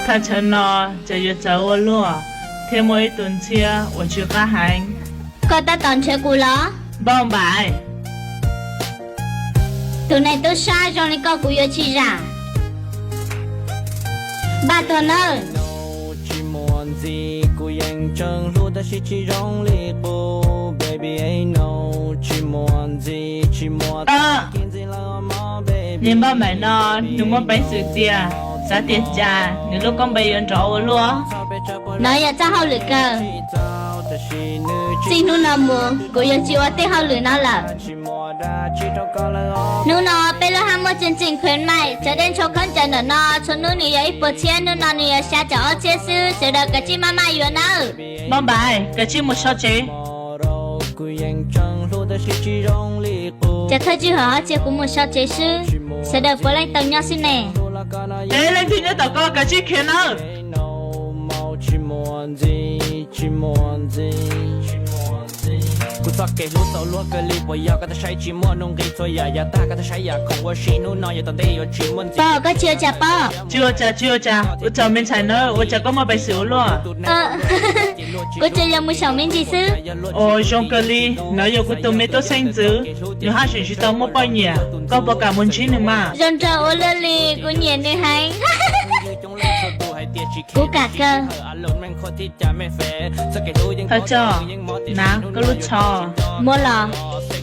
Thaj chaw no ces yuav txawv ua luaj, thiab muaj ib tug ntxhiab uas tsw qab heev. Koj tab tom nrhiav kuv los? Npauj Npaim, tus neeg tub sab zoo li koj kuv yuav tsis zam. Npaj tuag nawb. Niag Npauj Npaim no nws muaj peev xwm tiag, xav tias cas nws lub koob npe yuav nrov ua luaj. No yog txoj hauj lwm kawg. Txij hnub no mus kuv yuav tsis ua tej hauj lwm no lawm. Hnub no peb lub hab muaj tseem tseem khwv maim, cov dej ntshua khaub ncaws ntawm no txhua hnub nws yog ib puas txhiab, hnub no nws yog xya caum ob txhiab xwb, sawv daws kav tsij maj maj yuav nawb. Npauj Npaim, kav tsij mus so tsev. Cov thawj tswj hwm ho txiav kuv mus so tsev xwb, sawv daws puav leej tau nyob xwb ne. Leej twg nyob tom koj kav tsij khiav nawb. Pog, koj tsis ua cas pog? Tsis ua cas, tsis ua cas, ua tsaug me ntxhais nawb, ua cas koj muaj peev xwm ua luaj? Kuv tsuas yog mus xyaum me ntsis xwb. Ua zoo kawg li, nov yog kuv tus me tub xeeb ntxwv, nws haj tseem tsis tau muaj poj niam, koj puas kam mus ntsib nws mas? Zoo nraug ua luaj li, kuv nyiam nws heev. Kuv kam kawg. Thawj coj, nav koj lub tsho. Muab los.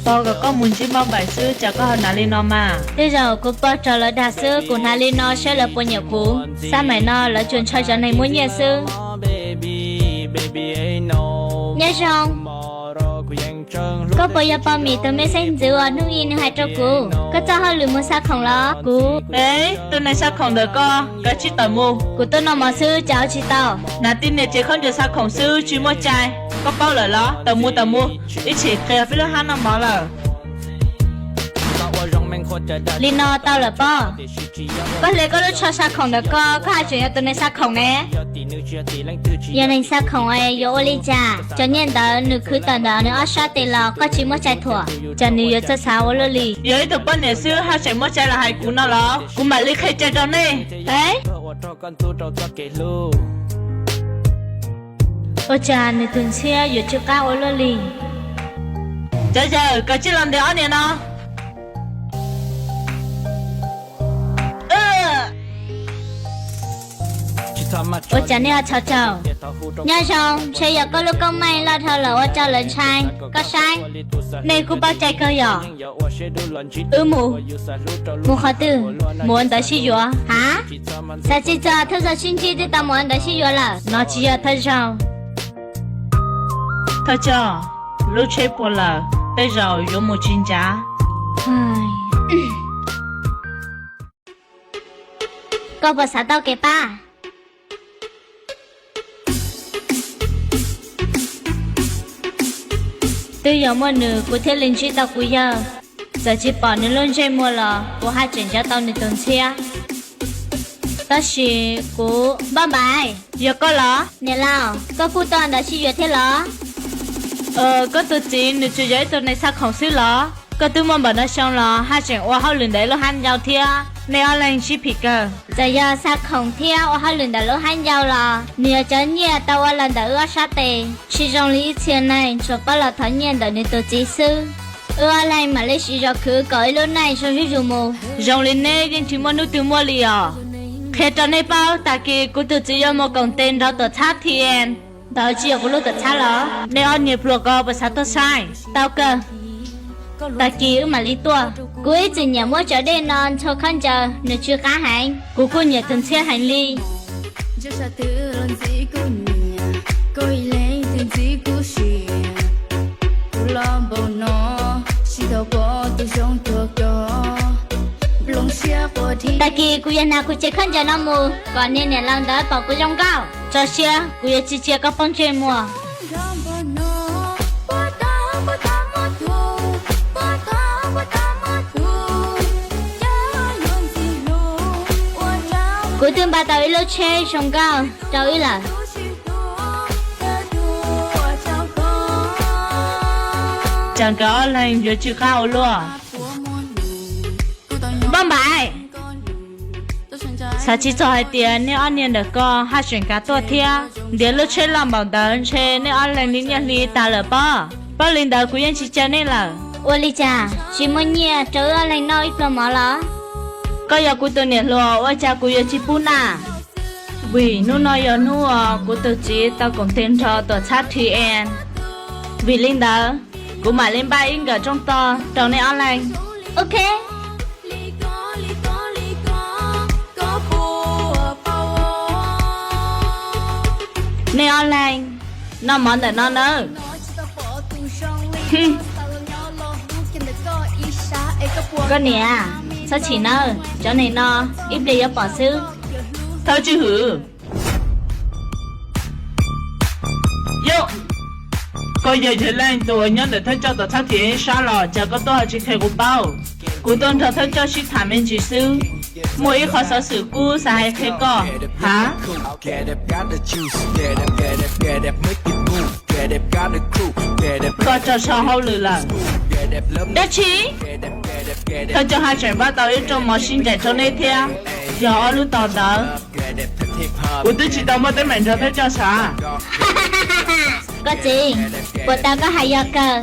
Pog kom koj mus ntsib Npauj Npaim xwb, cas koj ho hnav li no mas? Tej zaum kuv pog raug lawv dag xwb, kuv hnav li no saib lawv puas nyiam kuv. Xab maim no lawv tsuas ntshaw cov neeg muaj nyiaj xwb. Nyob zoo. Koj puas yog Pog Mim tus me xeeb ntxwv uas hnub ib nws hais rau kuv koj txoj hauj lwm mus xa khoom los? Kuv, e, tus neeg xa khoom ntawm koj, kav tsij tawm mus. Kuv tuaj noj mov xwb cas ua tsis tau? Hnav tib niag tsev khaub ncaws xa khoom xwb tsis muaj cai, koj paub lawm los? Tawm mus, tawm mus, ib tsam qhia peb lub hab noj mov lawm. Li no tau lawm pog. Koj hle koj lub tsho xa khoom ntawm koj, koj haj tseem yog tus neeg xa khoom ne. Yog neeg xa khoom es yuav ua li cas? Cov nyiaj ntawd nws khwv tawm ntawm nws ob sab tes los koj tsis muaj cai thuam, cas nws yuav txawj xav ua luaj li? Yog ib tug poj niam xwb haj tseem muaj cai los hais kuv no los? Kuv mam li qhia cai rau nej. Ua cas nws tus ntxhiab yuav tsw qab ua luaj li? Cov yawg, kav tsij los ntes ob niag no. Ua cas nej ho txhos caug? Nyob zoo, ntshe yog koj lub koob meej loj dhau lawm ua rau lawv ntshai. Koj saib, nej kuj paub cai kawg yom. Wb mus. Mus qhov twg? Mus ua ntawv sib yuav. Hav? Xav tsis txog thawj zaug sib ntsib twb tau mus ua ntawv sib yuav lawm. No tsis yog thawj zaug. Thawj coj, lub tsheb puas lawm, tej zaum yuav mus tsis ncav. Koj puas xav tau kev pab? Twb yog muaj nws kuv thiaj li ntsib tau kuv yawg. Txawm tsis pom nws lub ntsej muag los kuv haj tseem ncav tau nws tus ntxhiab. Tab sis kuv, Npauj Npaim, yog koj los? Niam laus, koj kuj tuaj ntawv sib yuav thiab los? Koj tus txiv nws tsuas yog ib tug neeg xa khoom xwb los? Koj twb muaj npaum no xyoo los haj tseem ua hauj lwm ntawm ib lub hab ncau thiab, nej ob leeg sib phim kawg. Txawm yog xa khoom thiab ua hauj lwm ntawm lub hab ncau los nws yog cov nyiaj tau ua los ntawm wb ob sab tes, tsis zoo li ib txhia neeg tsuas paub los thov nyiaj ntawm nws tus txiv xwb. Wb ob leeg mam li siv zog khwv kom ib lub neej zoo zuj zus mus. Zoo li neb yeej tsis muaj hnub twg muaj li os. Qhia rau nej paub, tag kis kuv tus txiv yuav mus koom tes nrog tuam txhab T N. Ntawd tsis yog kuv lub tuam txhab los? Nej ob niag pluag ko puas xav tuaj saib? Tau kawg. Tag kis wb mam li tuaj. Kuv ib txwm nyiam muab cov dej no ntxhua khaub ncaws, nws tsw qab heev. Kuv kuj nyiam tus ntxhiab heev li. Tag kis kuv yuav hnav kuv cev khaub ncaws no mus kom niag niam laus ntawd pom kuv zoo nkauj. Tso siab, kuv yuav tsis cia koj poob ntsej muag. Kuv twb npaj tau ib lub tsheb zoo nkauj rau wb lawm. Cas nkawd ob leeg yuav tsw qab ua luaj? Npauj Npaim, Xav tsis txog hais tias nej ob niag ntawm ko haj tseem kav tuaj thiab. Ntiav lub tsheb loj npaum ntawd ntshe nej ob leeg li nyiaj hli tas lawm pob. Paub li ntawd kuv yeej tsis caw nej lawm. Ua li cas tsis muaj nyiaj rau wb ob leeg noj ib pluag mov los? Koj yog kuv tus niam hluas ua cas kuv yuav tsis pub na? Vim hnub no yog hnub uas kuv tus txiv tau koom tes nrho tuam txhab T N. Vim li ntawd, kuv mam li npaj ib nkawm rooj tog rau nej ob leeg. Ok. Nej ob leeg noj mov ntawm no nawb. Koj niam, txhob chim nawb, cov neeg no ib pliag yuav pom xwb. Thawj tswj hwm, yog koj yog yawg Leej tus uas nyob ntawm thawj coj tom txhab T N sab los cas koj tuaj ho tsis qhia kuv paub? Kuv tuaj nrog thawj coj sib tham me ntsis xwb, muaj ib qho xov xwm kub xav hais qhia koj. Hav? Koj tso so hauj lwm lawm. Dab tsi? Thawj coj haj tseem npaj tau ib rooj mov sib ncaim rau neb thiab. Yog ob lub tog ntawd. Kuv twb tsis tau muaj teeb meem nrog thawj coj sav. Koj txiv, puas tas koj hais yog kawg?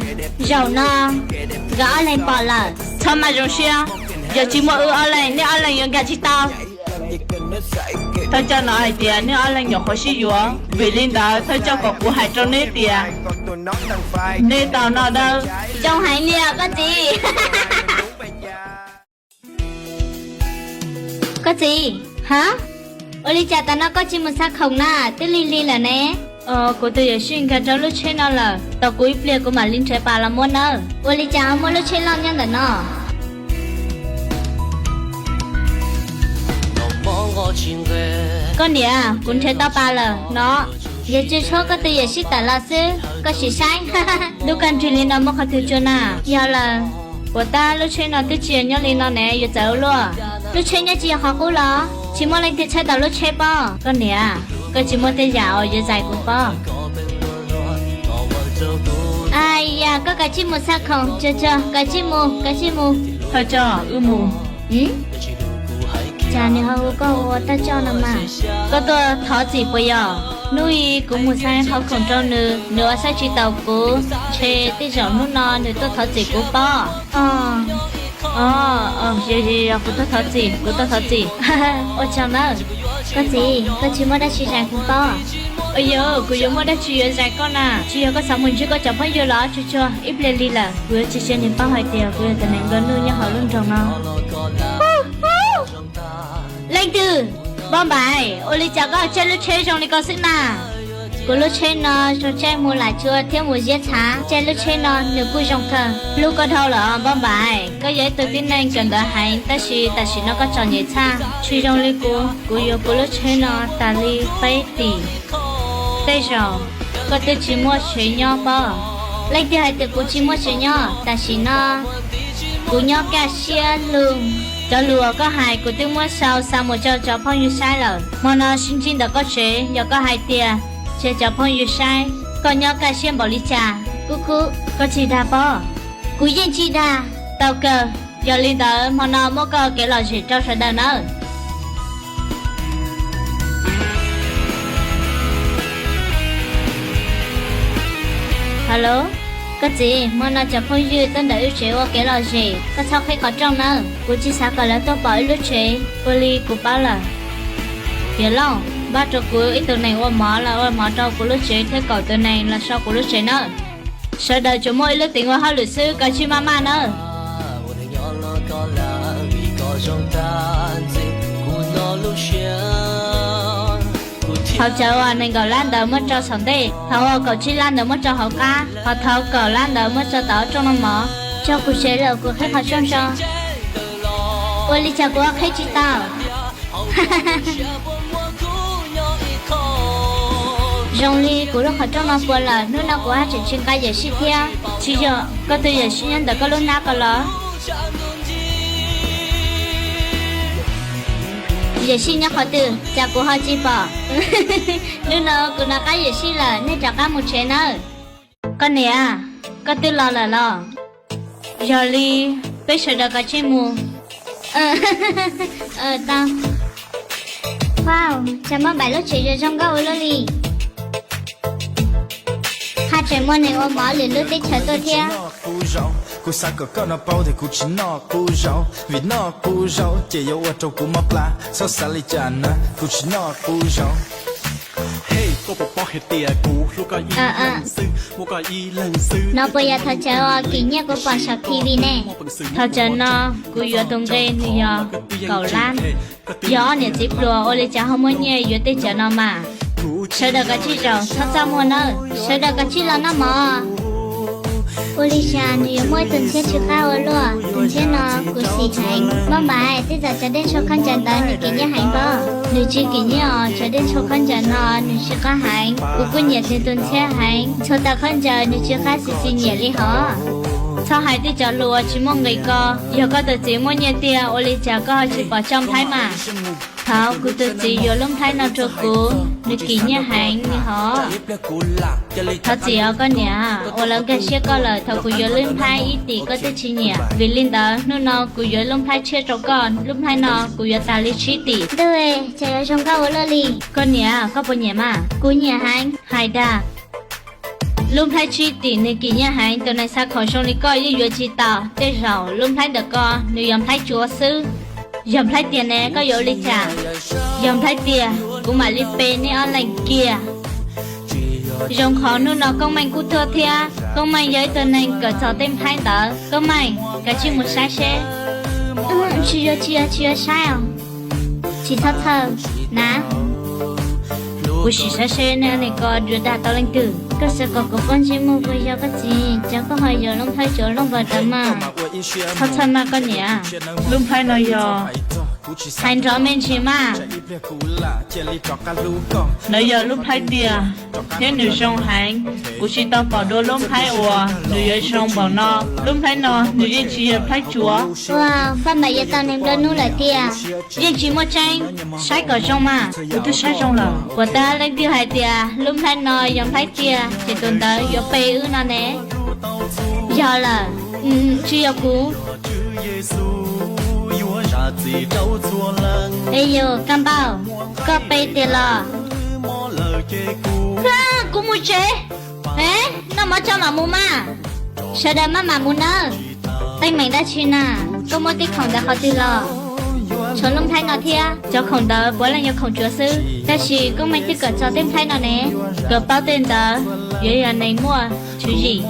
Zaum no nkawd ob leeg pom lawm. Txhob maj zoo siab, yog tsis muaj wb ob leeg nej ob leeg yuav nkag tsis tau. Thawj coj no hais tias nej ob leeg nyuam qhuav sib yuav, vim li ntawd thawj coj kom kuv hais rau neb tias neb tau noj dawb. Zoo heev li koj txiv. Koj txiv, ha? Ua li cas tas no koj tsis mus xa khoom na? Twb lig lig lawm ne. Kuv tus yawm sij nkag rau lub tsheb no lawm, tos kuv ib pliag kuv mam li nrhiav pas los muab nawb. Ua li cas ho muaj lub tsheb loj nyob ntawm no? Koj niam, kuv nrhiav tau pas lawm no. Yog tsis tshuav koj tus yawm sij tawm los xwb, koj sim saib. Lub kaj nrig li no muaj qhov twg tsuas na? Yog lawm, puas tab lub tsheb no twb tsis yog nyob li no ne, yuav txawv ua luaj. Lub tsheb nyob tsis yog qhov qub los? Tsis muaj leej twg tshaj tau lub tsheb pob. Koj niam, koj tsis muaj tej yam uas yuav zais kuv pob. Ai ya, koj kav tsij mus xa khoom, tsuag tsuag, kav tsij mus, kav tsij mus. Thawj coj, wb mus. Cas nws ho hu koj ua thawj coj no mas? Koj tuaj thov txim puas yog? Hnub i kuv mus xa qhov khoom rau nws, nws ua saib tsis taus kuv, ntshe tej zaum hnub no nws tuaj thov txim kuv pob. Yog, yog, kuv tuaj thov txim, kuv tuaj thov txim. Ua tsaug nawb. Koj txiv, koj tsis muaj dab tsi zais kuv pob? Yog, kuv yuav muaj dab tsi yuav zais koj na? Tsis yog koj xav mus ntsib koj cov phooj ywg los? Tsuag tsuag, ib pliag li lawm, kuv yuav tsis cia nws paub hais tias kuv yog tus neeg nplua nuj nyob hauv lub nroog no. Leej twg? Npauj Npaim, ua li cas koj caij lub tsheb zoo li ko xwb na? Kuv lub tsheb no zoo caij mus Laim Tsua thiab mus Ziab Txhav. Caij lub tsheb no nws kuj zoo kawg. Hlub koj dhau lawm Npauj Npaim, koj yog ib tug tib neeg kawm ntawv heev tab sis tam sim no koj txom nyem txhaj, tsis zoo li kuv. Kuv yuav kuv lub tsheb no tas li peb tim. Tej zaum koj twb tsis muaj tsev nyob pob. Leej twg hais tias kuv tsis muaj tsev nyob? Tam sim no kuv nyob kaj siab lug. Cov lus uas koj hais kuv twb muab sau xa mus rau cov phooj ywg saib lawm. Hmo no sib ntsib ntawm koj tsev, yog koj hais tias cia cov phooj ywg saib koj nyob kaj siab npaum li cas. Kub kub, koj tsis dag pob? Kuv yeej tsis dag. Tau kawg, yog li ntawd hmo no muab koj kev lom zem rau sawv daws nawb. Hello, koj txiv, hmo no cov phooj ywg tuaj ntawm wb tsev ua kev lom zem, koj txhob qhib qhov rooj nawb. Kuv tsis xav kom lawv tuaj pom wb lub tsev ua li kuv paub lawm. Tiav Lauj, npaj rau kuv ib tug neeg ua mov los ua mov rau kuv lub tsev thiab kaum tus neeg los so kuv lub tsev nawb. Sawv daws tsuas muaj ib lub teev ua hauj lwm xwb, kav tsij maj maj nawb. Thaum cawv uas nees nkaum lab ntawd muab rau saum ntej, thaum uas kaum tsib lab ntawd muab rau hauv qab, ho thaum kaum lab ntawd muab rau tom rooj noj mov. Tso kuv tsev lawm kuv qhib qhov rooj tso. Ua li cas kuv qhib tsis tau? Zoo li kuv lub qhov rooj no puas lawm, hnub no kuv haj tseem tsis nqa yawm sij thiab. Tsis yog, koj tus yawm sij nyob ntawm koj lub hnab ko los? Yawm sij nyob qhov twg cas kuv ho tsis pom? Hnub no kuv nov qab yawm sij lawm, nej rov qab mus tsev nawb. Koj niam, koj twb los lawm los? Yog li peb sawv daws kav tsij mus. Tau. Wow, cas Npauj Npaim lub tsev zoo zoo nkauj ua luaj li. Haj tseem muaj neeg ua mov lwm lub teb chaws tuaj thiab. Kuv xav kom koj no paub tias kuv tsis noj qub zaub, vim noj qub zaub ces yuav ua rau kuv mob plab. Txhob xav li cas na, kuv tsis noj qub zaub. Hej, koj puas paub hais tias kuv hlub koj ib leeg xwb, muaj koj ib leeg xwb. No puas yog thaj chaw uas Kim Nyiaj kuv pom saum T V ne? Thaj chaw no kuv yuav tus nqi nws yog kaum lab. Yog ob niam txiv pluas ua li cas ho muaj nyiaj yuav tej chaw no mas. Sawv daws kav tsij zaum txhob txaj muag nawb, sawv daws kav tsij los noj mov. Ua li cas nws yuav muaj ib tug ntxhiab tsw qab ua luaj? Tus ntxhiab no kuv xim heev. Npauj Npaim, tej zaum cov dej ntshua khaub ncaws ntawd nws kim nyiaj heev pob? Nws tsis kim nyiaj os, cov dej ntshua khaub ncaws no nws tsis qab heev. Kuv kuj nyiam nws tus ntxhiab heev, txhua tawm khaub ncaws nws tsis qab xis xis nyiam li hos. Txhob hais tej cov lus uas tsis muaj nqis ko. Yog koj tus txiv muaj nyiaj tiag ua li cas koj ho tsis pom tso nplhaib mas? Thaum kuv tus txiv yuav lub nplhaib no rau kuv, nws kim nyiaj heev li hos. Thov txim os koj niam, uas lawv nkag siab koj lawm, thaum kuv yuav lub nplhaib ib tim koj twb tsis nyiam, vim li ntawd hnub no kuv yuav lub nplhaib tshiab rau koj, lub nplhaib no kuv yuav tas li tsib tim. Ntuj, cas yuav zoo nkauj ua luaj li. Koj niam, koj puas nyiam mas? Kuv nyiam heev. Hais dag, lub nplhaib tsib tim nws kim nyiaj heev, tus neeg xav khoom zoo li koj yeej yuav tsis tau. Tej zaum lub nplhaib ntawm ko nws yog nplhaib tsuav xwb. Yog nplhaib tiag ne koj yuav ua li cas? Yog nplhaib tiag kuv mam li pe nej ob leeg kiag. Zoo qhov hnub no Koob Meej kuj tuaj thiab. Koob Meej yog ib tug neeg kawm txog tej nplhaib ntawd. Koob Meej, kav tsij mus saib seb. Tsis yuav, tsis yuav, tsis yuav saib os. Tsis txhob txhawj na. Kuv sim saib seb nej ob leeg ko yuav dag tau leej twg. Koj xav kom kuv poob ntsej muag puas yog koj txiv, cas koj ho yuav lub nplhaib tsuav loj npaum ntawd mas? Txhob txhawj mas koj niam, lub nplhaib no yog hais nrov me ntsis mas. Lawv yog lub nplhaib tiag thiab nws zoo heev. Kuv tsis tau pom dua lub nplhaib uas nws yuav zoo npaum no. Lub nplhaib no nws yeej tsis yog nplhaib tsuav. Ua, Npauj Npaim yuav tau neeg nplua nuj lawm tiag. Yeej tsis muaj tseeb, saib kom zoo mas. Kuv twb saib zoo lawm. Puas tab leej twg hais tias lub nplhaib no yog nplhaib tiag ces tus ntawd yuav pe wb no ne? Yog lawm, tsis yog kuv. Es yus Kaj Npauj, koj pe tiag los? Kuv mus tsev. E, noj mov tso mam mus mas. Sawv daws maj mam mus nawb. Teeb meem dab tsi na? Koj muab tej khoom ntawd qhov twg los? Tshuav lub nplhaib no thiab. Cov khoom ntawd puav leej yog khoom tsuav xwb, tab sis Koob Meej twb kawm txog tej nplhaib no ne. Kawm paub tej ntawd yuav yog neeg muaj tswv yim.